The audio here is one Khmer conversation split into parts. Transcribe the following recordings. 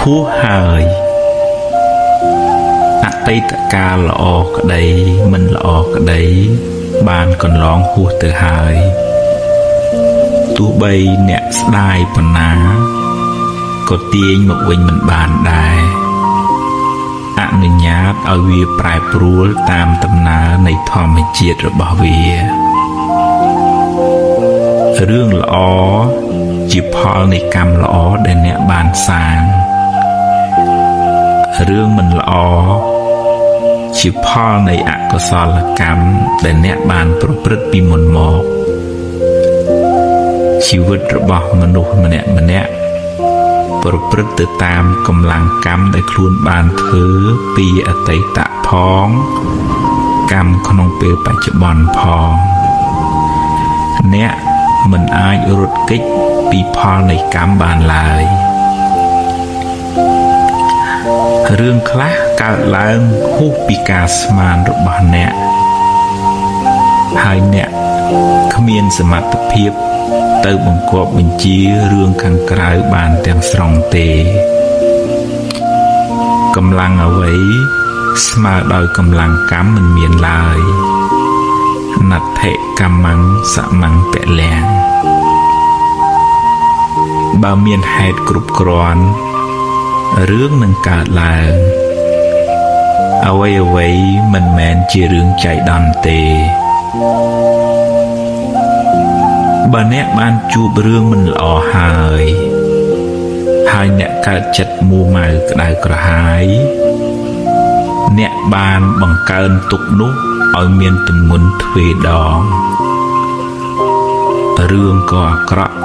ហួសហើយអតីតកាលល្អក្តីមិនល្អក្តីបានកន្លងហួសទៅហើយទោះបីអ្នកស្ដាយប៉ុណ្ណាក៏ទាញមកវិញមិនបានដែរអនុញ្ញាតឲ្យវាប្រែប្រួលតាមដំណើរនៃធម្មជាតិរបស់វារឿងល្អជាផលនៃកម្មល្អដែលអ្នកបានសាងរឿងមិនល្អជាផលនៃអកុសលកម្មដែលអ្នកបានប្រព្រឹត្តពីមុនមកជីវិតរបស់មនុស្សម្នាក់ម្នាក់ប្រព្រឹត្តទៅតាមកម្លាំងកម្មដែលខ្លួនបានធ្វើពីអតីតផងកម្មក្នុងពេលបច្ចុប្បន្នផងអ្នកមិនអាចរត់គេចពីផលនៃកម្មបានឡើយរឿងខ្លះកើតឡើងហួសពីការស្មានរបស់អ្នកហើយអ្នកគ្មានសមត្ថភាពទៅបង្គាប់បញ្ជារឿងខាងក្រៅបានទាំងស្រុងទេកម្លាំងអ្វីស្មើដោយកម្លាំងកម្មមិនមានឡើយណដ្ឋិកម្មੰសមੰពលំបើមានហេតុគ្រប់គ្រាន់រឿងនឹងកើតឡើងអ្វីអ្វីមិនមែនជារឿងចៃដន្យទេបើអ្នកបានជួបរឿងមិនល្អហើយហើយអ្នកកើតចិត្តមួម៉ៅក្តៅក្រហាយអ្នកបានបង្កើនទុក្ខនោះឲ្យមានទម្ងន់ទ្វេដងរឿងក៏អាក្រក់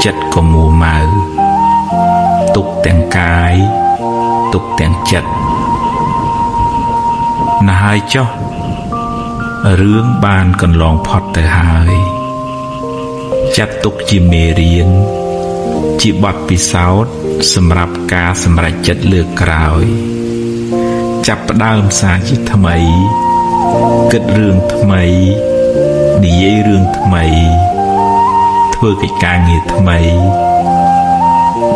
ចិត្តក៏មួម៉ៅទុក្ខទាំងកាយទុក្ខទាំងចិត្តណាស់ហើយចុះរឿងបានកន្លងផុតទៅហើយចាត់ទុកជាមេរៀនជាបទពិសោធន៍សម្រាប់ការសម្រេចចិត្តលើកក្រោយចាប់ផ្ដើមសារជាថ្មីគិតរឿងថ្មីនិយាយរឿងថ្មីធ្វើកិច្ចការងារថ្មី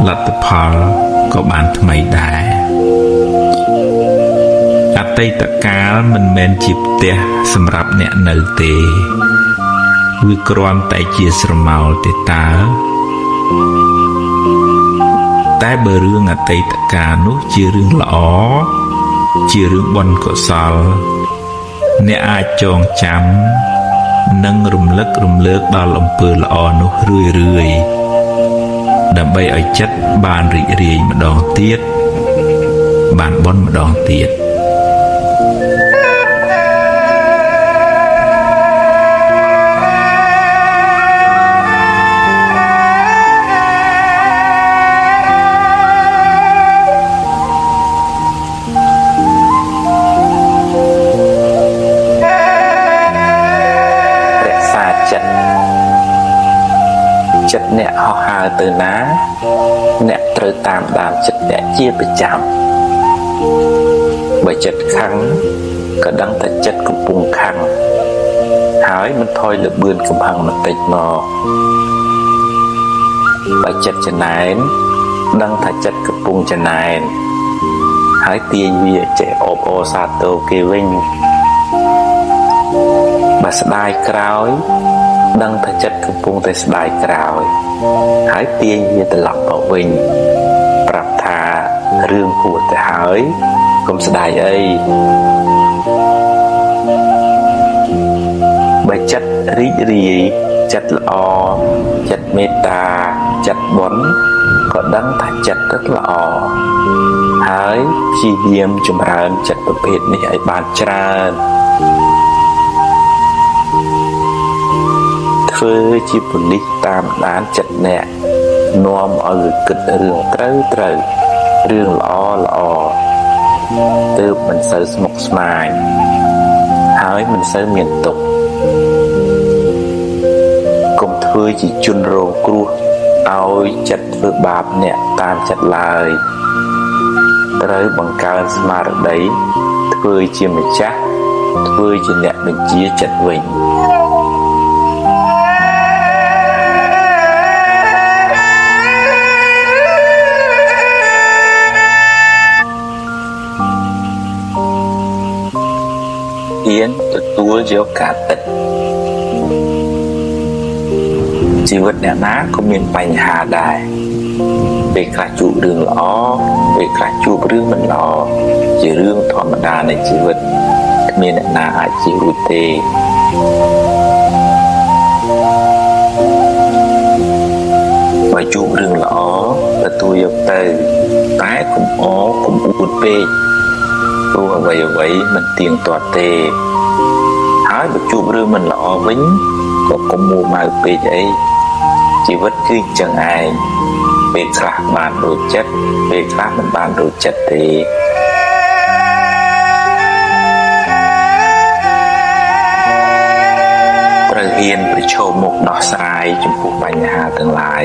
លទ្ធផលក៏បានថ្មីដែរអតីតកាលមិនមែនជាផ្ទះសម្រាប់អ្នកនៅទេវាគ្រាន់តែជាស្រមោលទេតើតែបើរឿងអតីតកាលនោះជារឿងល្អជារឿងបុណ្យកុសលអ្នកអាចចងចាំនិងរំលឹករំលើកដល់អំពើល្អនោះរឿយរឿយដើម្បីឲ្យចិត្តបានរីករាយម្ដងទៀតបានបុណ្យម្ដងទៀតរក្សាចិត្តចិត្តអ្នកហោះហើរទៅណាអ្នកត្រូវតាមដានចិត្តអ្នកជាប្រចាំបើចិត្តខឹងក៏ដឹងថាចិត្តកំពុងខឹងហើយមិនថយល្បឿនកំហឹងបន្តិចមកបើចិត្តចំណែនដឹងថាចិត្តកំពុងចំណែនហើយទាញវាចេះអបអរសាទរគេវិញបើស្ដាយក្រោយដឹងថាចិត្តកំពុងតែស្ដាយក្រោយហើយទាញវាត្រឡប់មកវិញប្រាប់ថារឿងហួសទៅហើយកុំស្ដាយអីបើចិត្តរីករាយចិត្តល្អចិត្តមេត្តាចិត្តបុណ្យក៏ដឹងថាចិត្តទៅល្អហើយព្យាយាមចម្រើនចិត្តប្រភេទនេះឲ្យបានច្រើនធ្វើជាប៉ូលីសតាមដានចិត្តអ្នកនាំឲ្យវាគិតរឿងត្រូវត្រូវរឿងល្អល្អទើបមិនសូវស្មុគស្មាញហើយមិនសូវមានទុក្ខកុំធ្វើជាជនរងគ្រោះឲ្យចិត្តធ្វើបាបអ្នកតាមចិត្តឡើយត្រូវបង្កើនស្មារតីធ្វើជាម្ចាស់ធ្វើជាអ្នកបញ្ជាចិត្តវិញ ទួលយកការពិតជីវិតអ្នកណាក៏មានបញ្ហាដែរពេលខ្លះជួបរឿងល្អពេលខ្លះជួបរឿងមិនល្អជារឿងធម្មតានៃជីវិតគ្មានអ្នកណាអាចជៀសរួចទេបើជួបរឿងល្អទទួលយកទៅតែកុំអកុំអួតពេកព្រោះអ្វីៗមិនទៀងទាត់ទេហើយបើជួបរឿងមិនល្អវិញក៏កុំមួម៉ៅពេកអីជីវិតគឺអញ្ចឹងឯងពេលខ្លះបានដូចចិត្តពេលខ្លះមិនបានដូចចិត្តទេត្រូវហ៊ានប្រឈមមុខដោះស្រាយចំពោះបញ្ហាទាំងឡាយ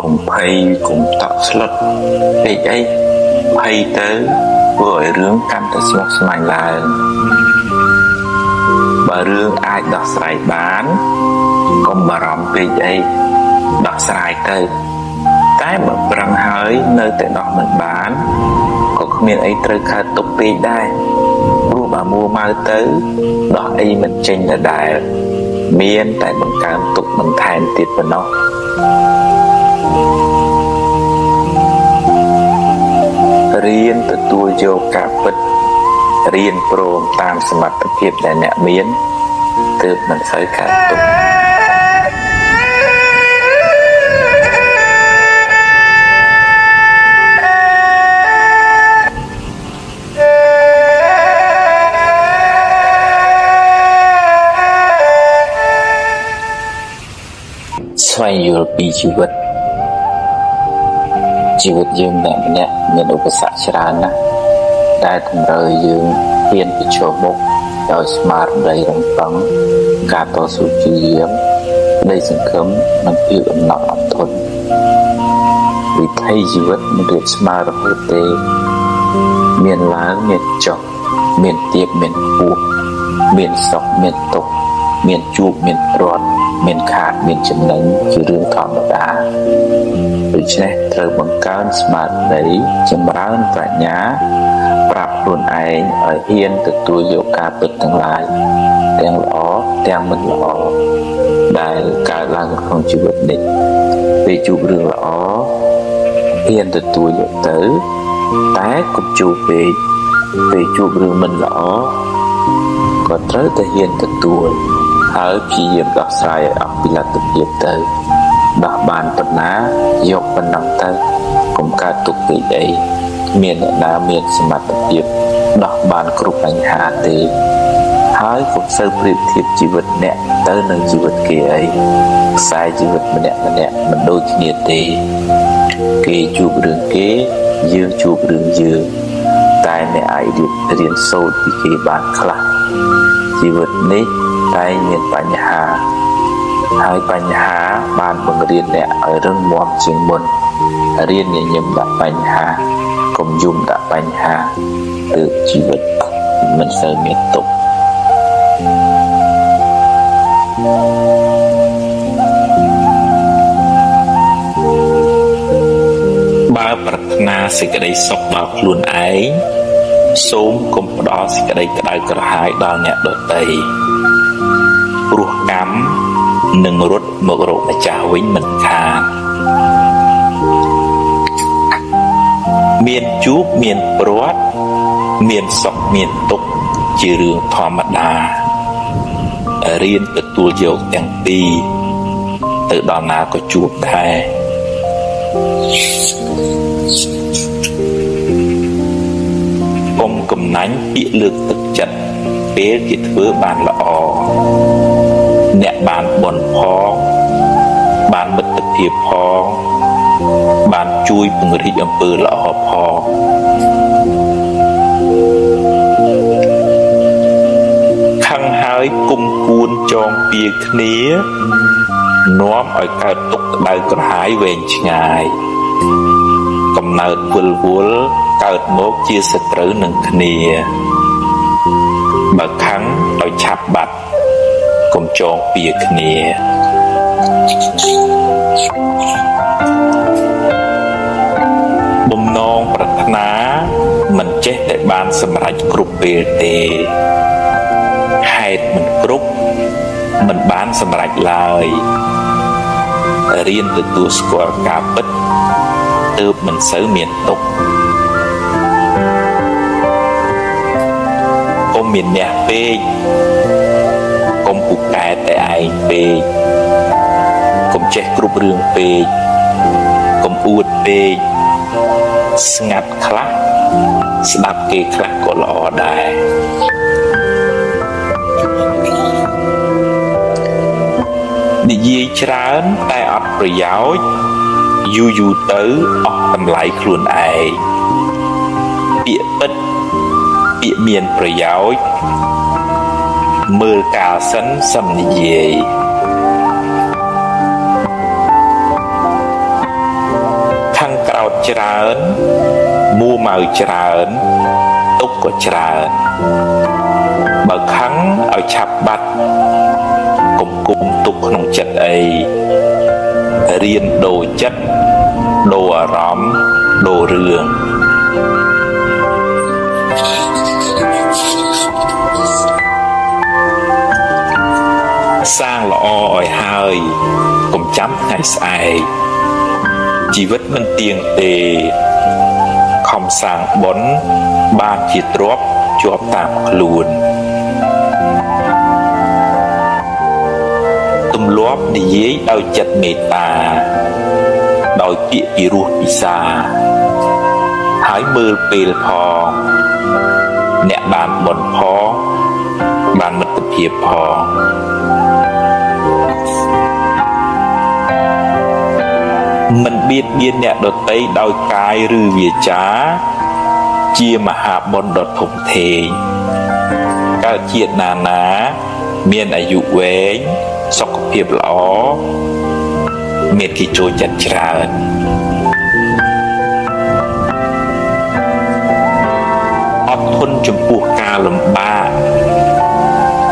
កុំភ័យកុំតក់ស្លុតពេកអីភ័យទៅធ្វើឲ្យរឿងកាន់តែស្មុគស្មាញឡើងបើរឿងអាចដោះស្រាយបានកុំបារម្ភពេកអីដោះស្រាយទៅតែបើប្រឹងហើយនៅតែដោះមិនបានក៏គ្មានអីត្រូវកើតទុកពេកដែរព្រោះបើមួម៉ៅទៅដោះអីមិនចេញដដែលមានតែបង្កើនទុកបន្ថែមទៀតប៉ុណ្ណោះរៀនទទួលយកការពិតរៀនព្រមតាមសមត្ថភាពដែលអ្នកមានទើបមិនសូវកើតទុក្ខស្វែងយល់ពីជីវិតជីវិតយើងម្នាក់ៗមានឧបសគ្គច្រើនណាស់ដែលតម្រូវយើងហ៊ានប្រឈមមុខដោយស្មារតីរំពឹងការតស៊ូព្យាយាមក្តីសង្ឃឹមនិងភាពអំណត់អត់ធន់វិថីជីវិតមិនរាបស្មើរហូតទេមានឡើងមានចុះមានទាបមានខ្ពស់មានសុខមានទុក្ខមានជួបមានព្រាត់មានខាតមានចំណេញជារឿងធម្មតាដូច្នេះត្រូវបង្កើនស្មារតីចម្រើនប្រាជ្ញាប្រាប់ខ្លួនឯងឲ្យហ៊ានទទួលយកការពិតទាំងឡាយទាំងល្អទាំងមិនល្អដែលកើតឡើងក្នុងជីវិតនេះពេលជួបរឿងល្អហ៊ានទទួលយកទៅតែកុំជួបពេកពេលជួបរឿងមិនល្អក៏ត្រូវតែហ៊ានទទួលហើយព្យាយាមដោះស្រាយឲ្យអស់ពីលទ្ធភាពទៅដោះបានប៉ុណ្ណាយកប៉ុណ្ណឹងទៅកុំកើតទុកពេកអីគ្មានអ្នកណាមានសមត្ថភាពដោះបានគ្រប់បញ្ហាទេហើយកុំសូវប្រៀបធៀបជីវិតអ្នកទៅនឹងជីវិតគេអីខ្សែជីវិតម្នាក់ៗមិនដូចគ្នាទេគេជួបរឿងគេយើងជួបរឿងយើងតែអ្នកអាចរៀនសូត្រពីគេបានខ្លះជីវិតនេះតែងមានបញ្ហាហើយបញ្ហាបានបង្រៀនអ្នកឲ្យរឹងមាំជាងមុនរៀនញញឹមដាក់បញ្ហាកុំយំដាក់បញ្ហាទើបជីវិតមិនសូវមានទុក្ខបើប្រាថ្នាសេចក្តីសុខដល់ខ្លួនឯងសូមកុំផ្ដល់សេចក្តីក្តៅក្រហាយដល់អ្នកដទៃព្រោះកម្មនឹងរត់មករកម្ចាស់វិញមិនខានមានជួបមានព្រាត់មានសុខមានទុក្ខជារឿងធម្មតារៀនទទួលយកទាំងពីរទៅដល់ណាក៏ជួបដែរកុំកំណាញ់ពាក្យលើកទឹកចិត្តពេលគេធ្វើបានល្អអ្នកបានបុណ្យផងបានមិត្តភាពផងបានជួយពង្រីកអំពើល្អផងខឹងហើយគុំគួនចងពៀគ្នានាំឲ្យកើតទុក្ខក្តៅក្រហាយវែងឆ្ងាយកំណើតវិលវល់កើតមកជាសត្រូវនឹងគ្នាបើខឹងឲ្យឆាប់បាត់កុំចងពៀគ្នាបំណងប្រាថ្នាមិនចេះតែបានសម្រេចគ្រប់ពេលទេ ហេតុមិនគ្រប់មិនបានសម្រេចឡើយរៀនទទួលស្គាល់ការពិតទើបមិនសូវមានទុក្ខកុំមានអ្នកពេកកុំពូកែតែឯងពេកកុំចេះគ្រប់រឿងពេកកុំអួតពេកស្ងាត់ខ្លះស្ដាប់គេខ្លះក៏ល្អដែរនិយាយច្រើនតែអត់ប្រយោជន៍យូរយូរទៅអស់តម្លៃខ្លួនឯងពាក្យពិតពាក្យមានប្រយោជន៍មើលកាលសិនសឹមនិយាយខាងក្រោតច្រើនមួម៉ៅច្រើនទុកក៏ច្រើនបើខឹងឲ្យឆាប់បាត់កុំគុំទុកក្នុងចិត្តអីរៀនដូរចិត្តដូរអារម្មណ៍ដូររឿងសាងល្អឲ្យហើយកុំចាំថ្ងៃស្អែកជីវិតមិនទៀងទេខំសាងបុណ្យបានជាទ្រព្យជាប់តាមខ្លួនទម្លាប់និយាយដោយចិត្តមេត្តាដោយពាក្យពិរោះពិសាហើយមើលពេលផងអ្នកបានបុណ្យផងបានមិត្តភាពផងមិនបៀតបៀនអ្នកដទៃដោយកាយឬវាចាជាមហាបុណ្យដ៏ធំធេងកើតជាតិណាណាមានអាយុវែងសុខភាពល្អមានគេចូលចិត្តច្រើនអត់ធន់ចំពោះការលំបាក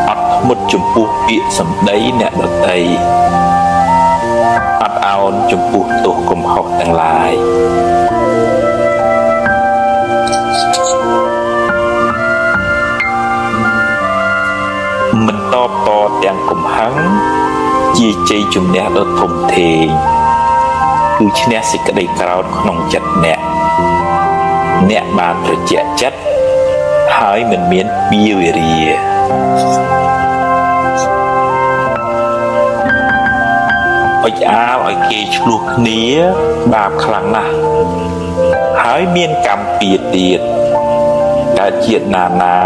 អត់ធ្មត់ចំពោះពាក្យសម្ដីអ្នកដទៃអត់ឱនចំពោះទោសកំហុសទាំងឡាយមិនតបតទាំងកំហឹងជាជ័យជំនះដ៏ធំធេងគឺឈ្នះសេចក្តីក្រោធក្នុងចិត្តអ្នកអ្នកបានត្រជាក់ចិត្តហើយមិនមានពៀវេរាអុចអាលឲ្យគេឆ្លោះគ្នាបាបខ្លាំងណាស់ហើយមានកម្មពៀទៀតកើតជាតិណាណា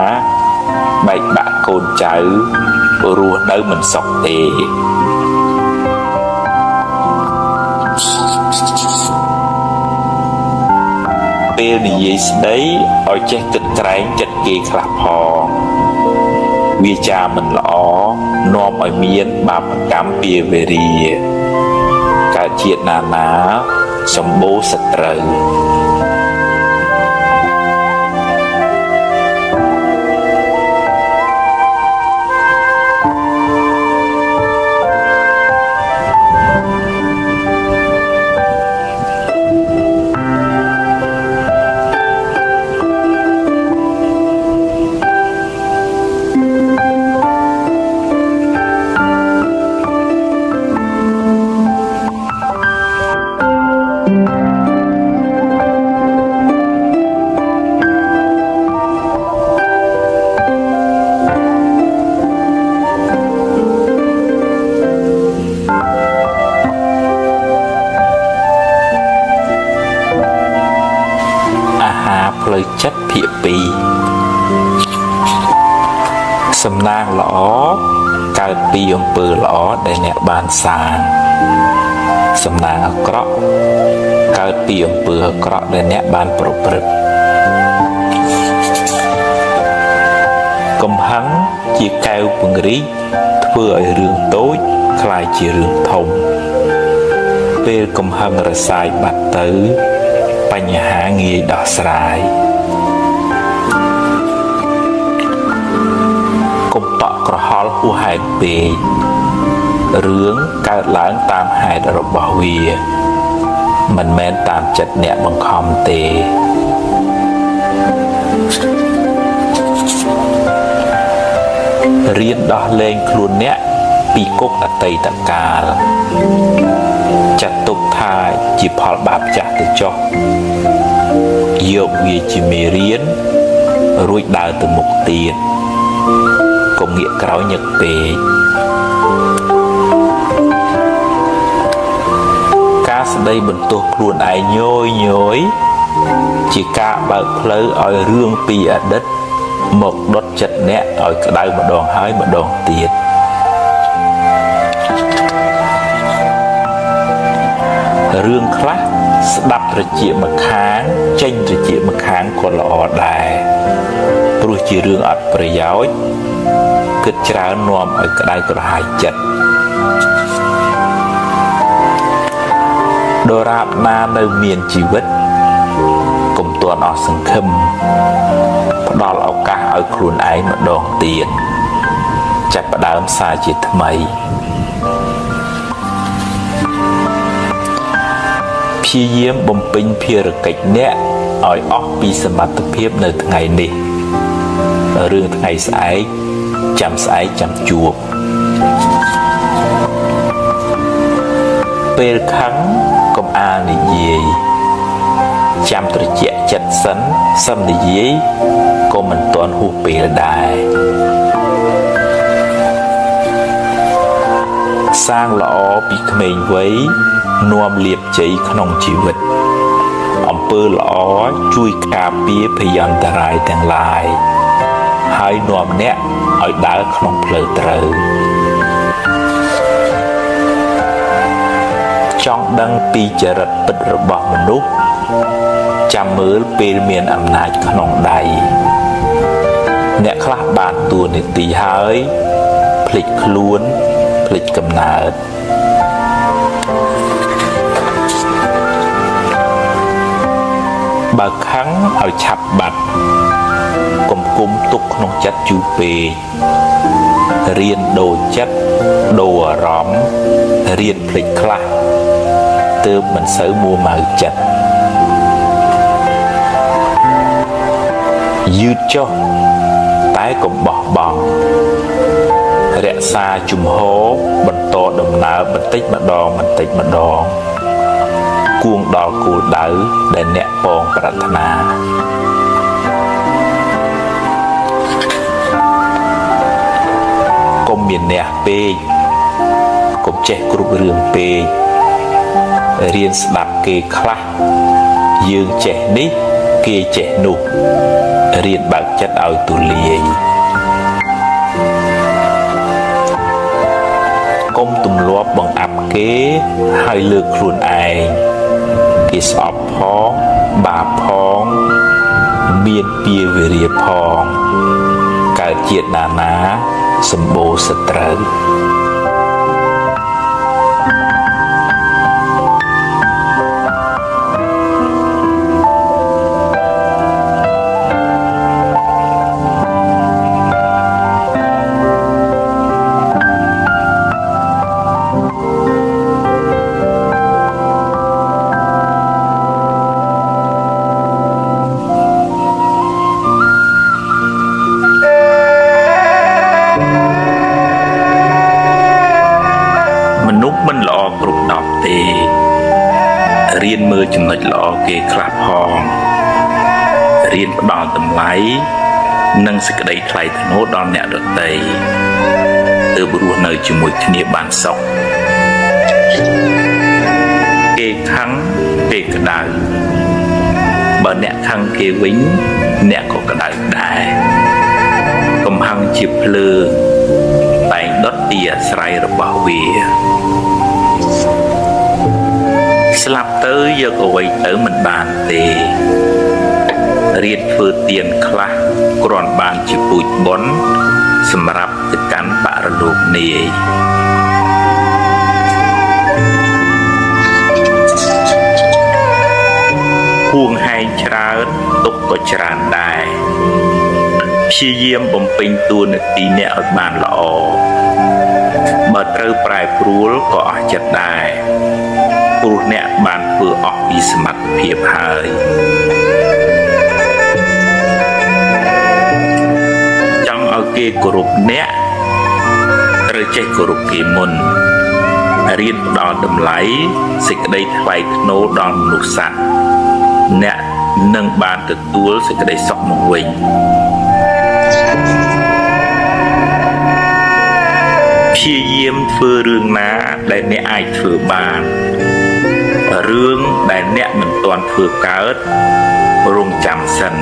បែកបាក់កូនចៅរស់នៅមិនសុខទេពេលនិយាយស្ដីឲ្យចេះគិតក្រែងចិត្តគេខ្លះផងវាចាមិនល្អនាំឲ្យមានបាបកម្មពៀវេរាកើតជាតិណាណាសម្បូរសត្រូវអាហារផ្លូវចិត្តភាគ2សំណាងល្អកើតពីអំពើល្អដែលអ្នកបានសាងសំណាងអាក្រក់កើតពីអំពើអាក្រក់ដែលអ្នកបានប្រព្រឹត្តកំហឹងជាកែវពង្រីកធ្វើឲ្យរឿងតូចក្លាយជារឿងធំពេលកំហឹងរសាយបាត់ទៅបញ្ហាងាយដោះស្រាយកុំតក់ក្រហល់ហួសហេតុពេករឿងកើតឡើងតាមហេតុរបស់វាមិនមែនតាមចិត្តអ្នកបង្ខំទេ រៀនដោះលែងខ្លួនអ្នកពីគុកអតីតកាលចាត់ទុកថាជាផលបាបចាស់ទៅចុះយកវាជាមេរៀនរួចដើរទៅមុខទៀតកុំងាកក្រោយញឹកពេកការស្ដីបន្ទោសខ្លួនឯងញយញយជាការបើកផ្លូវឲ្យរឿងពីអតីតមកដុតចិត្តអ្នកឲ្យក្តៅម្ដងហើយម្ដងទៀតរឿងខ្លះស្ដាប់ត្រចៀកម្ខាងចេញត្រចៀកម្ខាងក៏ល្អដែរព្រោះជារឿងអត់ប្រយោជន៍គិតច្រើននាំឲ្យក្តៅក្រហាយចិត្តដរាបណានៅមានជីវិតកុំទាន់អស់សង្ឃឹមផ្ដល់ឱកាសឲ្យខ្លួនឯងម្ដងទៀតចាប់ផ្ដើមសារជាថ្មីព្យាយាមបំពេញភារកិច្ចអ្នកឲ្យអស់ពីសមត្ថភាពនៅថ្ងៃនេះរឿងថ្ងៃស្អែកចាំស្អែកចាំជួបពេលខឹងកុំអាលនិយាយចាំត្រជាក់ចិត្តសិនសឹមនិយាយក៏មិនទាន់ហួសពេលដែរសាងល្អពីក្មេងវ័យនាំលាភជ័យក្នុងជីវិតអំពើល្អជួយការពារភយន្តរាយទាំងឡាយហើយនាំអ្នកឲ្យដើរក្នុងផ្លូវត្រូវចង់ដឹងពីចរិតពិតរបស់មនុស្សចាំមើលពេលមានអំណាចក្នុងដៃអ្នកខ្លះបានតួនាទីហើយភ្លេចខ្លួនភ្លេចកំណើតបើខឹងឲ្យឆាប់បាត់កុំគុំទុកក្នុងចិត្តយូរពេករៀនដូរចិត្តដូរអារម្មណ៍រៀនភ្លេចខ្លះទើបមិនសូវមួម៉ៅចិត្តយឺតចុះតែកុំបោះបង់រក្សាជំហរបន្តដំណើរបន្តិចម្ដងបន្តិចម្ដងគួងដល់គោលដៅដែលអ្នកពងប្រាថ្នាកុំមានអ្នកពេកកុំចេះគ្រប់រឿងពេករៀនស្ដាប់គេខ្លះយើងចេះនេះគេចេះនោះរៀនបើកចិត្តឲ្យទូលាយកុំទម្លាប់បង្អាប់គេហើយលើកខ្លួនឯងគេស្អប់ផងបាបផងមានពៀវេរាផងកើតជាតិណាណាសម្បូរសត្រូវមនុស្សមិនល្អគ្រប់ដប់ទេរៀនមើលចំណុចល្អគេខ្លះផងរៀនផ្ដល់តម្លៃនិងសេចក្តីថ្លៃថ្នូរដល់អ្នកដទៃទើបរស់នៅជាមួយគ្នាបានសុខគេខឹងគេក្តៅបើអ្នកខឹងគេវិញអ្នកក៏ក្តៅដែរកំហឹងជាភ្លើងតែងដុតទីអាស្រ័យរបស់វាស្លាប់ទៅយកអ្វីទៅមិនបានទេរៀនធ្វើទានខ្លះគ្រាន់បានជាពូជបុណ្យសម្រាប់ទៅកាន់បរលោកនាយហួងហែងច្រើនទុកក៏ច្រើនដែរព្យាយាមបំពេញតួនាទីអ្នកឲ្យបានល្អបើត្រូវប្រែប្រួលក៏អស់ចិត្តដែរព្រោះអ្នកបានធ្វើអស់ពីសមត្ថភាពហើយចង់ឲ្យ គេគោរពអ្នកត្រូវចេះគោរពគេមុនរៀនផ្ដល់តម្លៃសេចក្តីថ្លៃថ្នូរដល់មនុស្សសត្វអ្នកនឹងបានទទួលសេចក្តីសុខមកវិញព្យាយាមធ្វើរឿងណាដែលអ្នកអាចធ្វើបានរឿងដែលអ្នកមិនទាន់ធ្វើកើតរងចាំសិន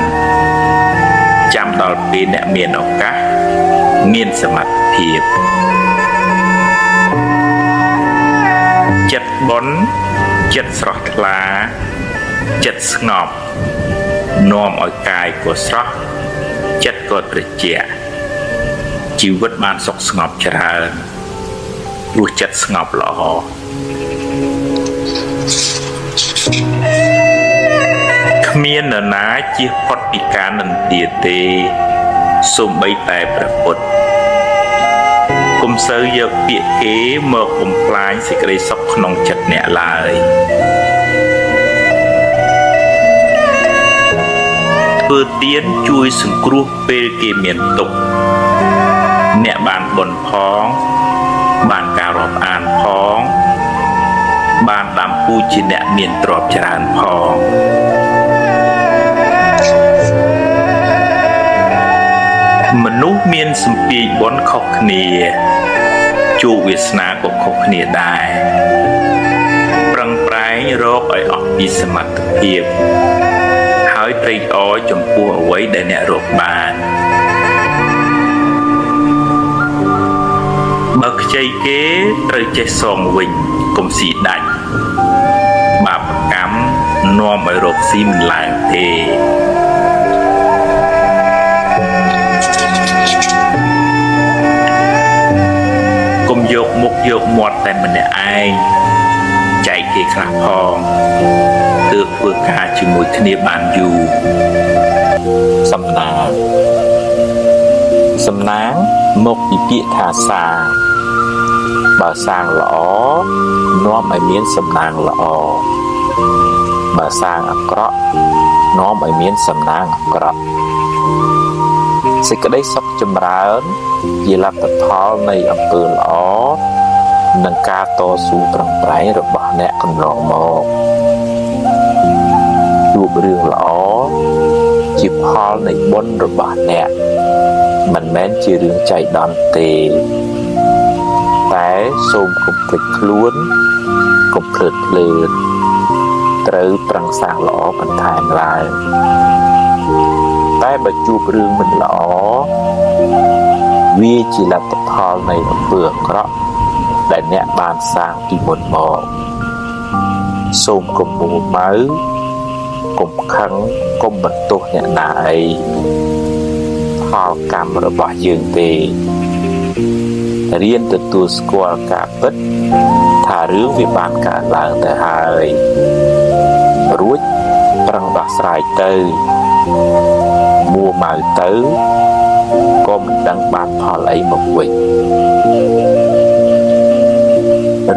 ចាំដល់ពេលអ្នកមានឱកាសមានសមត្ថភាពចិត្តបុណ្យចិត្តស្រស់ថ្លាចិត្តស្ងប់នាំឲ្យកាយក៏ស្រស់ចិត្តក៏ត្រជាក់ជីវិតបានសុខស្ងប់ច្រើនព្រោះចិត្តស្ងប់ល្អគ្មាននរណាជៀសផុតពីការនិន្ទាទេសូម្បីតែព្រះពុទ្ធកុំសូវយកពាក្យគេមកបំផ្លាញសេចក្តីសុខក្នុងចិត្តអ្នកឡើយធ្វើទានជួយសង្គ្រោះពេលគេមានទុក្ខអ្នកបានបុណ្យផងបានការរាប់អានផងបានដាំពូជជាអ្នកមានទ្រព្យច្រើនផងមនុស្សមានសម្ពាយបុណ្យខុសគ្នាជោគវាសនាក៏ខុសគ្នាដែរប្រឹងប្រែងរកឲ្យអស់ពីសមត្ថភាពហើយត្រេកអរចំពោះអ្វីដែលអ្នករកបានបើខ្ចីគេត្រូវចេះសងវិញកុំស៊ីដាច់បាបកម្មនាំឲ្យរកស៊ីមិនឡើងទេកុំយកមុខយកមាត់តែម្នាក់ឯងចែកគេខ្លះផងទើបធ្វើការជាមួយគ្នាបានយូរ សំណាងសំណាងមកពីពាក្យថាសាងបើសាងល្អនាំឲ្យមានសំណាងល្អបើសាងអាក្រក់នាំឲ្យមានសំណាងអាក្រក់សេចក្តីសុខចម្រើនជាលទ្ធផលនៃអំពើល្អនិងការតស៊ូប្រឹងប្រែងរបស់អ្នកកន្លងមកជួបរឿងល្អជាផលនៃបុណ្យរបស់អ្នកមិនមែនជារឿងចៃដន្យទេតែសូមកុំភ្លេចខ្លួនកុំភ្លើតភ្លើនត្រូវប្រឹងសាងល្អបន្ថែមឡើងតែបើជួបរឿងមិនល្អវាជាលទ្ធផលនៃអំពើអាក្រក់ដែលអ្នកបានសាងពីមុនមកសូមកុំមួម៉ៅកុំខឹងកុំបន្ទោសអ្នកណាអីផលកម្មរបស់យើងទេរៀនទទួលស្គាល់ការពិតថារឿងវាបានកើតឡើងទៅហើយរួចប្រឹងដោះស្រាយទៅមួម៉ៅទៅក៏មិនដឹងបានផលអីមកវិញ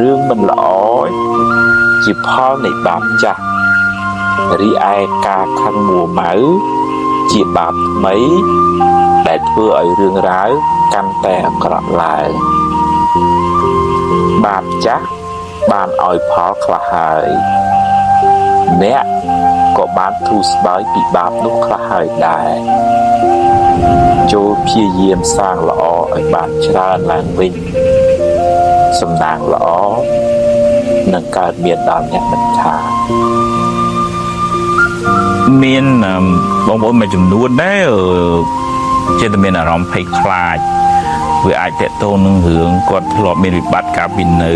រឿងមិនល្អជាផលនៃបាបចាស់រីឯការខឹងមួម៉ៅជាបាបថ្មីដែលធ្វើឲ្យរឿងរ៉ាវកាន់តែអាក្រក់ឡើងបាបចាស់បានឲ្យផលខ្លះហើយអ្នកក៏បានធូរស្បើយពីបាបនោះខ្លះហើយដែរចូលព្យាយាមសាងល្អឲ្យបានច្រើនឡើងវិញសំណាងល្អនឹងកើតមានដល់អ្នកមិនខាន មានបងប្អូនមួយចំនួនដែរចេះតែមានអារម្មណ៍ភ័យខ្លាចវាអាចតកតងនឹងរឿងគាត់ធ្លាប់មានវិបត្តិកាលពីនៅ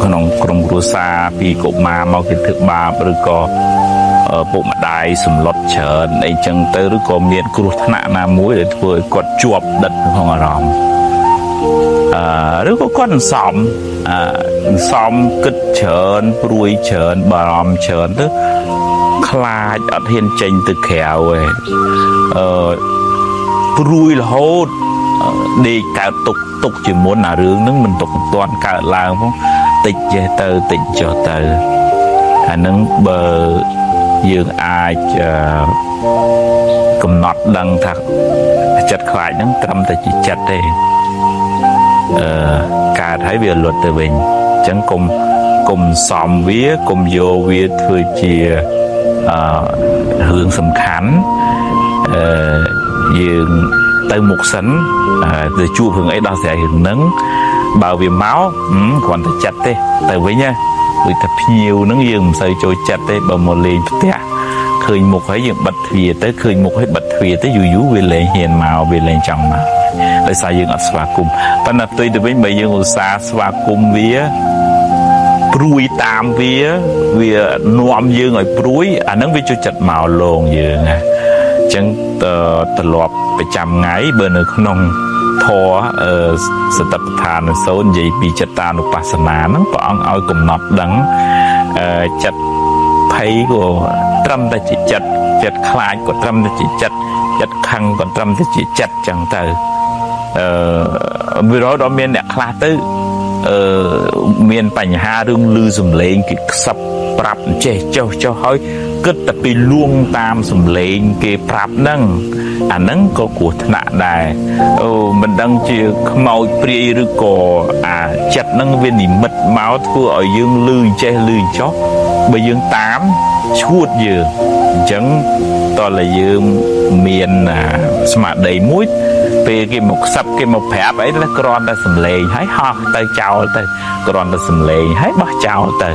ក្នុងក្រុមគ្រួសារពីកុមារមកគេធ្វើបាបឬក៏ពុកម្ដាយសម្លុតច្រើនអីចឹងទៅឬក៏មានគ្រោះថ្នាក់ណាមួយដែលធ្វើឲ្យគាត់ជាប់ដិតក្នុងអារម្មណ៍ឬក៏គាត់អន្សំអន្សំគិតច្រើនព្រួយច្រើនបារម្ភច្រើនទៅខ្លាចអត់ហ៊ានចេញទៅក្រៅឯងអឺព្រួយរហូតដេកកើតទុកទុកជាមុនអារឿងហ្នឹងមិនទុកមិនទាន់កើតឡើងផងតិចចេះទៅតិចចុះទៅអាហ្នឹងបើយើងអាចកំ កំណត់ដឹងថាចិត្តខ្លាចហ្នឹងត្រឹមតែជាចិត្តទេអឺកើតហើយវាលត់ទៅវិញអញ្ចឹងកុំសំវាកុំយកវាធ្វើជាអឺរឿងសំខាន់អឺយើងទៅមុខសិនទៅជួបរឿងអីដោះស្រាយរឿងហ្នឹងបើវាមកគ្រាន់តែចិត្តទេទៅវិញណាដូចថាភ្ញៀវហ្នឹងយើងមិនសូវចូលចិត្តទេបើមកលេងផ្ទះឃើញមុខហើយយើងបិទទ្វារទៅឃើញមុខហើយបិទទ្វារទៅយូរយូរវាលែងហ៊ានមកវាលែងចង់មកដោយសារយើងអត់ស្វាគមន៍ប៉ុន្តែផ្ទុយទៅវិញបើយើងឧស្សាហ៍ស្វាគមន៍វាព្រួយតាមវាវានាំយើងឲ្យព្រួយអាហ្នឹងវាចូលចិត្តមកលងយើងណាអញ្ចឹងត្រឡប់ប្រចាំថ្ងៃបើនៅក្នុងធម៌សតិប្បដ្ឋានសូត្រនិយាយពីចិត្តានុបស្សនាហ្នឹងព្រះអង្គឲ្យកំណត់ដឹងចិត្តភ័យក៏ត្រឹមតែជាចិត្តចិត្តខ្លាចក៏ត្រឹមតែជាចិត្តចិត្តខឹងក៏ត្រឹមតែជាចិត្តចឹងទៅអឺវារហូតដល់មានអ្នកខ្លះទៅអឺមានបញ្ហារឿងលឺសំឡេងគេខ្សឹបប្រាប់ចេះចុះចុះហើយគិតតែពីលួងតាមសំឡេងគេប្រាប់ហ្នឹងអាហ្នឹងក៏គ្រោះថ្នាក់ដែរអូមិនដឹងជាខ្មោចព្រាយឬក៏អាចិត្តហ្នឹងវានិមិត្តមកធ្វើឲ្យយើងលឺចេះលឺចុះបើយើងតាមឈួតយើងអញ្ចឹងតើតែយើងមានស្មារតីមួយពេលគេមកខ្សឹបគេមកប្រាប់អីទៅគ្រាន់តែសំឡេងហើយហោះទៅចោលទៅគ្រាន់តែសំឡេងហើយបោះចោលទៅ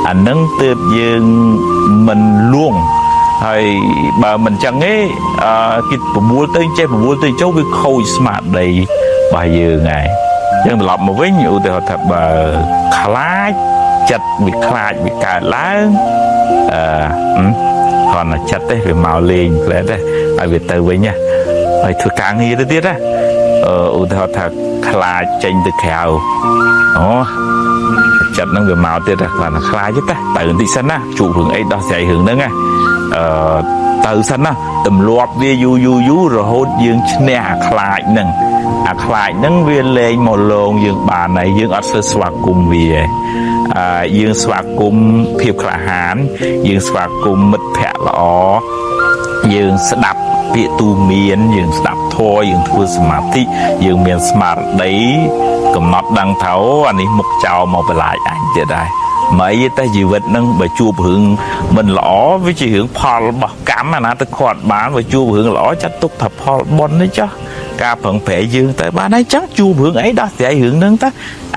អានឹងទើបយើងមិនលួងហើយបើមិនចឹងទេអឺគេប្រមូលទៅចេះប្រមូលទៅចូលវាខូចស្មារតីរបស់យើងហើយយើងត្រឡប់មកវិញឧទាហរណ៍ថាបើខ្លាចចិត្តវាខ្លាចវាកើតឡើងអឺគ្រាន់តែចិត្តទេវាមកលេងផ្លែទេហើយវាទៅវិញណាហើយធ្វើការងារទៅទៀតណាអឺឧទាហរណ៍ថាខ្លាចចេញទៅក្រៅអូចិត្តហ្នឹងវាមកទៀតគ្រាន់តែខ្លាចទេទៅបន្តិចសិនណាជួបរឿងអីដោះស្រាយរឿងហ្នឹងណាអឺទៅសិនណាទម្លាប់វាយូរយូរយូររហូតយើងឈ្នះអាខ្លាចហ្នឹងអាខ្លាចហ្នឹងវាលែងមកលងយើងបានហើយយើងអត់សូវស្វាគមន៍វាឯងអឺយើងស្វាគមន៍ភាពក្លាហានយើងស្វាគមន៍មិត្តភក្តិល្អយើងស្ដាប់ពាក្យទូមានយើងស្ដាប់ធម៌យើងធ្វើសមាធិយើងមានស្មារតីកំណត់ដឹងថាអូអានេះមុខចោលមកបន្លាចអញទៀតដែរមិនអីតែជីវិតហ្នឹងបើជួបរឿងមិនល្អវាជារឿងផលរបស់កម្មអាណាទៅខាត់បានបើជួបរឿងល្អចាត់ទុកថាផលបុណ្យនេះចុះការប្រឹងប្រែងយើងទៅបានហើយចឹងជួបរឿងអីដោះស្រាយរឿងហ្នឹងទៅ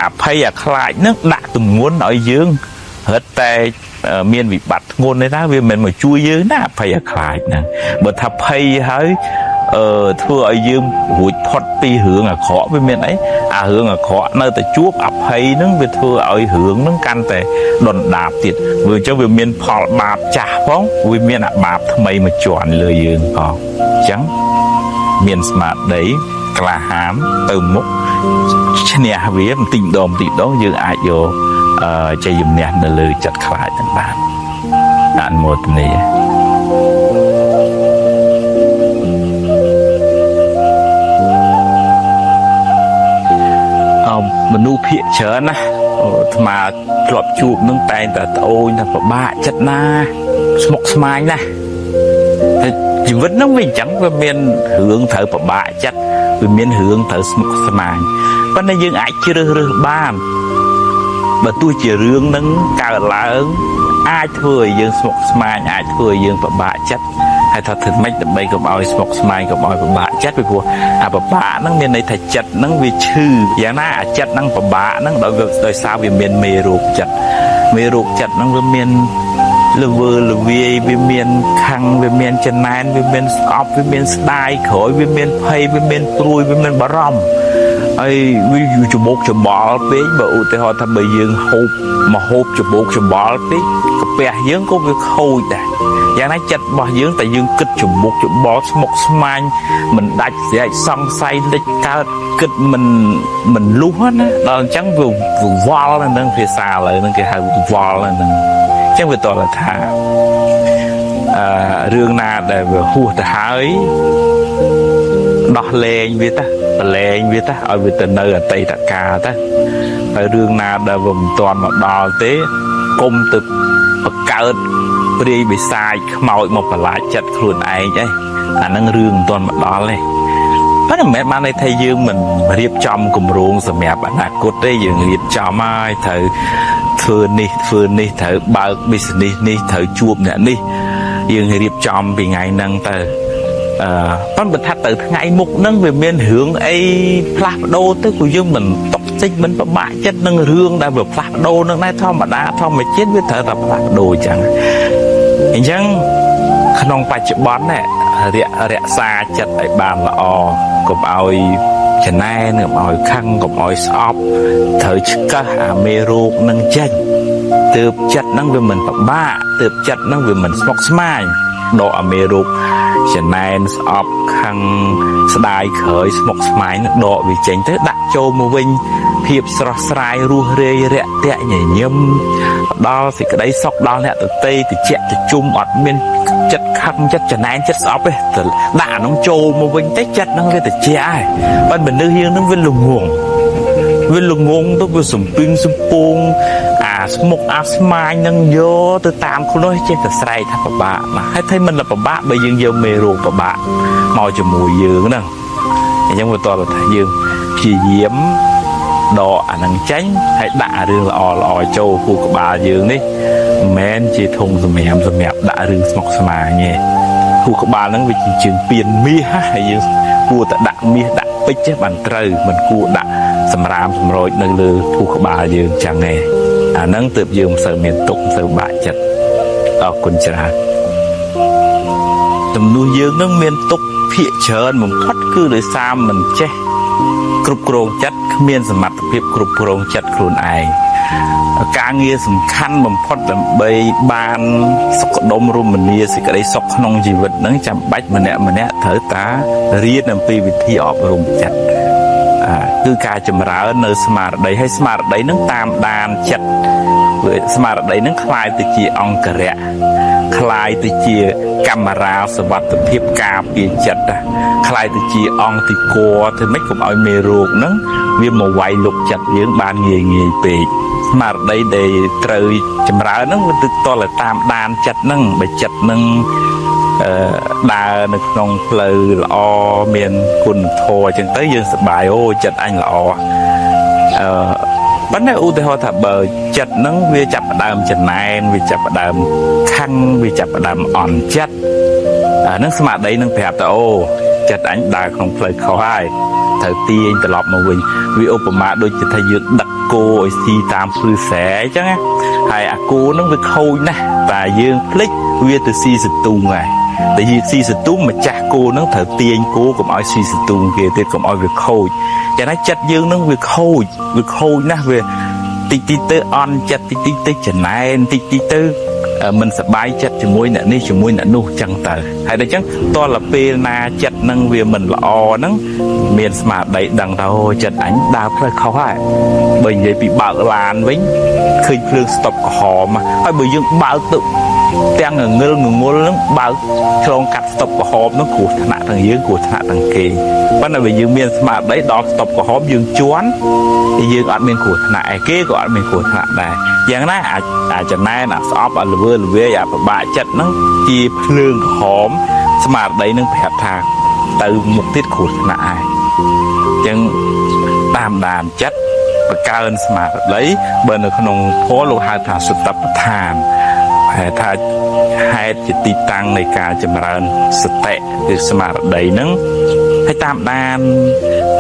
អភ័យអាខ្លាចហ្នឹងដាក់ទម្ងន់ឲ្យយើងរឹតតែមានវិបត្តិធ្ងន់ទេណាវាមិនមកជួយយើងណាអភ័យអាខ្លាចហ្នឹងបើថាភ័យហើយអឺធ្វើឲ្យយើងរួចផុតពីរឿងអាក្រក់វាមានអីអារឿងអាក្រក់នៅតែជួបអភ័យហ្នឹងវាធ្វើឲ្យរឿងហ្នឹងកាន់តែដុនដាបទៀតវាអញ្ចឹងវាមានផលបាបចាស់ផងវាមានអាបាបថ្មីមកជន់លើយើងផងអញ្ចឹងមានស្មារតីក្លាហានទៅមុខឈ្នះវាបន្តិចម្ដងបន្តិចម្ដងយើងអាចយកជ័យជំនះនៅលើចិត្តខ្លាចទាំងបានអនុមោទនាមនុស្សភាគច្រើនណាអាត្មាធ្លាប់ជួបនឹងតែងតែត្អូញថាពិបាកចិត្តណាស្មុគស្មាញណាស់តែជីវិតហ្នឹងវាអញ្ចឹងវាមានរឿងត្រូវពិបាកចិត្តវាមានរឿងត្រូវស្មុគស្មាញប៉ុន្តែយើងអាចជ្រើសរើសបានបើទោះជារឿងហ្នឹងកើតឡើងអាចធ្វើឲ្យយើងស្មុគស្មាញអាចធ្វើឲ្យយើងពិបាកចិត្តហើយថាធ្វើម៉េចដើម្បីកុំឲ្យស្មុគស្មាញកុំឲ្យពិបាកចិត្តពីព្រោះអាពិបាកហ្នឹងមានន័យថាចិត្តហ្នឹងវាឈឺយ៉ាងណាអាចិត្តហ្នឹងពិបាកហ្នឹងដោយសារវាមានមេរោគចិត្តមេរោគចិត្តហ្នឹងវាមានលវើលវាយវាមានខឹងវាមានចំណែនវាមានស្អប់វាមានស្ដាយក្រោយវាមានភ័យវាមានព្រួយវាមានបារម្ភហើយវាច្បោកច្បល់ពេកបើឧទាហរណ៍ថាបើយើងហូបមកហូបច្បោកច្បល់ពេកកាពះយើងក៏វាខូចដែរយ៉ាងណាចិត្តរបស់យើងតែយើងគិតច្បោកច្បល់ស្មុកស្មាញមិនដាច់ស្រេចសង្ស័យលិចកើតគិតមិនលុះណាដល់អញ្ចឹងវាវល់ហ្នឹងភាសាឥឡូវហ្នឹងគេហៅវល់ហ្នឹងអញ្ចឹងវាតើថាអឺរឿងណាដែលវាហួសទៅហើយដោះលែងវាទៅប្រឡែងវាទៅឲ្យវាទៅនៅអតីតកាលទៅហើយរឿងណាដែលវាមិនទាន់មកដល់ទេកុំទៅបង្កើត ព្រាយបិសាចខ្មោចមកប្រឡាចចិត្តខ្លួនឯងអីអាហ្នឹងរឿងមិនទាន់មកដល់ទេប៉ុន្តែមិនមែនបានន័យថាយើងមិនរៀបចំគម្រោងសម្រាប់អនាគតទេយើងរៀបចំហើយត្រូវធ្វើនេះធ្វើនេះត្រូវបើក business នេះត្រូវជួបអ្នកនេះយើងរៀបចំពីថ្ងៃហ្នឹងទៅអឺប៉ុន្តែថាទៅថ្ងៃមុខហ្នឹងវាមានរឿងអីផ្លាស់ប្ដូរទៅក៏យើងមិនຕົកចិត្តមិនពិបាកចិត្តនឹងរឿងដែលវាផ្លាស់ប្ដូរនឹងដែរធម្មតាធម្មជាតិវាត្រូវតែផ្លាស់ប្ដូរអញ្ចឹងអញ្ចឹងក្នុងបច្ចុប្បន្ននេះរក្សាចិត្តឲ្យបានល្អកុំឲ្យចំណែនកុំឲ្យខឹងកុំឲ្យស្អប់ត្រូវឆ្កឹះអាមេរោគនឹងចេញទើបចិត្តនឹងវាមិនពិបាកទើបចិត្តនឹងវាមិនស្មុគស្មាញដកអាមេរោគចំណែនស្អប់ខឹងស្ដាយក្រោយស្មុគស្មាញនឹងដកវាចេញទៅដាក់ចូលមកវិញភាពស្រស់ស្រាយរស់រាយរាក់ទាក់ញញឹមផ្ដល់សេចក្តីសុខដល់អ្នកទតីតិចតិជុំអត់មានចិត្តខឹងចិត្តចំណែនចិត្តស្អប់ទេទៅដាក់អានោះចូលមកវិញទៅចិត្តនឹងវាតិចហើយប៉ុន្តែមនុស្សយើងនឹងវាល្ងងវាល្ងងទៅវាសំពីងសំពងអាស្មុកអាស្មាញនឹងយកទៅតាមខ្លួនចេះតែស្រែកថាពិបាកណាស់ហើយថាមិនពិបាកបើយើងយកមេរោគពិបាកមកជាមួយយើងហ្នឹងអញ្ចឹងវាតើថាយើងព្យាយាមដកអានឹងចេញហើយដាក់អារឿងល្អល្អចូលខួរក្បាលយើងនេះមិនមែនជាធុងសម្រាមសម្រាប់ដាក់រឿងស្មុគស្មាញទេខួរក្បាលហ្នឹងវាជាជើងពៀនមាសហើយយើងគួរតែដាក់មាសដាក់ពេជ្រចេះបានត្រូវមិនគួរដាក់សម្រាមសម្រោចនៅលើខួរក្បាលយើងចឹងទេអាហ្នឹងទើបយើងមិនសូវមានទុក្ខមិនសូវបាក់ចិត្តអរគុណច្រើនទំនួសយើងនឹងមានទុក្ខភាកច្រើនបំផុតគឺដោយសារមិនចេះគ្រប់គ្រងចិត្តគ្មានសមត្ថភាពគ្រប់គ្រងចិត្តខ្លួនឯងការងារសំខាន់បំផុតដើម្បីបានសុខដុមរមនាសេចក្តីសុខក្នុងជីវិតហ្នឹងចាំបាច់ម្នាក់ម្នាក់ត្រូវតារៀនអំពីវិធីអប់រំចិត្តគឺការចម្រើននៅស្មារតីហើយស្មារតីហ្នឹងតាមដានចិត្តព្រោះស្មារតីហ្នឹងคล้ายទៅជាអង្គរៈคล้ายទៅជាកាមេរ៉ាសុវត្ថិភាពការពារចិត្តណាคล้ายទៅជាអង្គទីគរធ្វើម៉េចកុំឲ្យមេរោគហ្នឹងវាមកវាយលុកចិត្តយើងបានងាយងាយពេកស្មារតីដែលត្រូវចម្រើនហ្នឹងវាទៅតតែតាមដានចិត្តហ្នឹងបើចិត្តហ្នឹងដើរនៅក្នុងផ្លូវល្អមានគុណធម៌អញ្ចឹងទៅយើងសប្បាយអូចិត្តអញល្អអឺប៉ុន្តែឧទាហរណ៍ថាបើចិត្តហ្នឹងវាចាប់ផ្ដើមចំណែនវាចាប់ផ្ដើមខឹងវាចាប់ផ្ដើមអន់ចិត្តអាហ្នឹងស្មារតីនឹងប្រាប់ថាអូចិត្តអញដើរក្នុងផ្លូវខុសហើយត្រូវទាញត្រឡប់មកវិញវាឧបមាដូចជាថាយើងដឹកគោឲ្យស៊ីតាមភ្លឺស្រែអញ្ចឹងណាហើយអាគោហ្នឹងវាខូចណាស់តែយើងភ្លេចវាទៅស៊ីសន្ទូងហើយតែយើងស៊ីសន្ទូងម្ចាស់គោហ្នឹងត្រូវទាញគោកុំឲ្យស៊ីសន្ទូងគេទៀតកុំឲ្យវាខូចយ៉ាងណាចិត្តយើងហ្នឹងវាខូចវាខូចណាស់វាតិចតិចទៅអន់ចិត្តតិចតិចទៅចំណែនតិចតិចទៅមិនសប្បាយចិត្តជាមួយអ្នកនេះជាមួយអ្នកនោះចឹងទៅហើយដល់ចឹងតលពេលណាចិត្តនឹងវាមិនល្អហ្នឹងមានស្មារតីដឹងថាអូចិត្តអញដើរផ្លូវខុសហើយបើនិយាយពីបើកឡានវិញឃើញភ្លើងស្តុបក្រហមហើយបើយើងបើកទៅទាំងងងិលងងុលហ្នឹងបើកឆ្លងកាត់ស្តុបក្រហមហ្នឹងគ្រោះថ្នាក់ទាំងយើងគ្រោះថ្នាក់ទាំងគេប៉ុន្តែបើយើងមានស្មារតីដល់ស្តុបក្រហមយើងជន់យើងអត់មានគ្រោះថ្នាក់ឯគេក៏អត់មានគ្រោះថ្នាក់ដែរយ៉ាងណាអាចអាចចំណែនអាស្អប់អាល្វើល្វាយអាពិបាកចិត្តហ្នឹងជាភ្លើងក្រហមស្មារតីនឹងប្រាប់ថាទៅមុខទៀតគ្រោះថ្នាក់ហើយអញ្ចឹងតាមដានចិត្តបង្កើនស្មារតីបើនៅក្នុងធម៌លោកហៅថាសតិប្បដ្ឋានហេតុថាហេតុជាទីតាំងនៃការចម្រើនសតិឬស្មារតីហ្នឹងហើយតាមដាន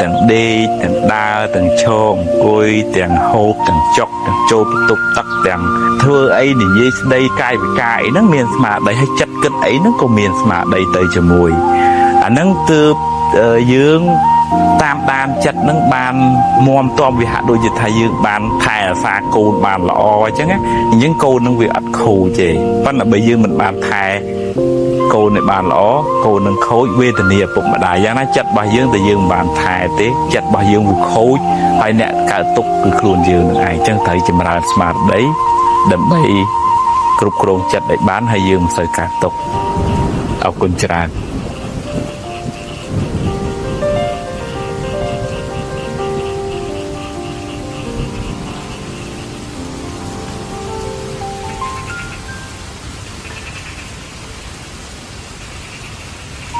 ទាំងដេកទាំងដើរទាំងឈរអង្គុយទាំងហូបទាំងចុកទាំងចូលបន្ទប់ទឹកទាំងធ្វើអីនិយាយស្ដីកាយវិការអីហ្នឹងមានស្មារតីហើយចិត្តគិតអីហ្នឹងក៏មានស្មារតីទៅជាមួយអាហ្នឹងទើបយើងតាមដានចិត្តនឹងបានមមតំវាហាក់ដូចជាថាយើងបានថែអាសាកូនបានល្អអញ្ចឹងណាអញ្ចឹងកូននឹងវាអត់ខូចទេប៉ុន្តែបើយើងមិនបានថែកូនឲ្យបានល្អកូននឹងខូចវេទនាឪពុកម្ដាយយ៉ាងណាចិត្តរបស់យើងតែយើងមិនបានថែទេចិត្តរបស់យើងវាខូចហើយអ្នកកើតទុក្ខគឺខ្លួនយើងនឹងឯងអញ្ចឹងត្រូវចម្រើនស្មារតីដើម្បីគ្រប់គ្រងចិត្តឲ្យបានហើយយើងមិនសូវកើតទុក្ខអរគុណច្រើន។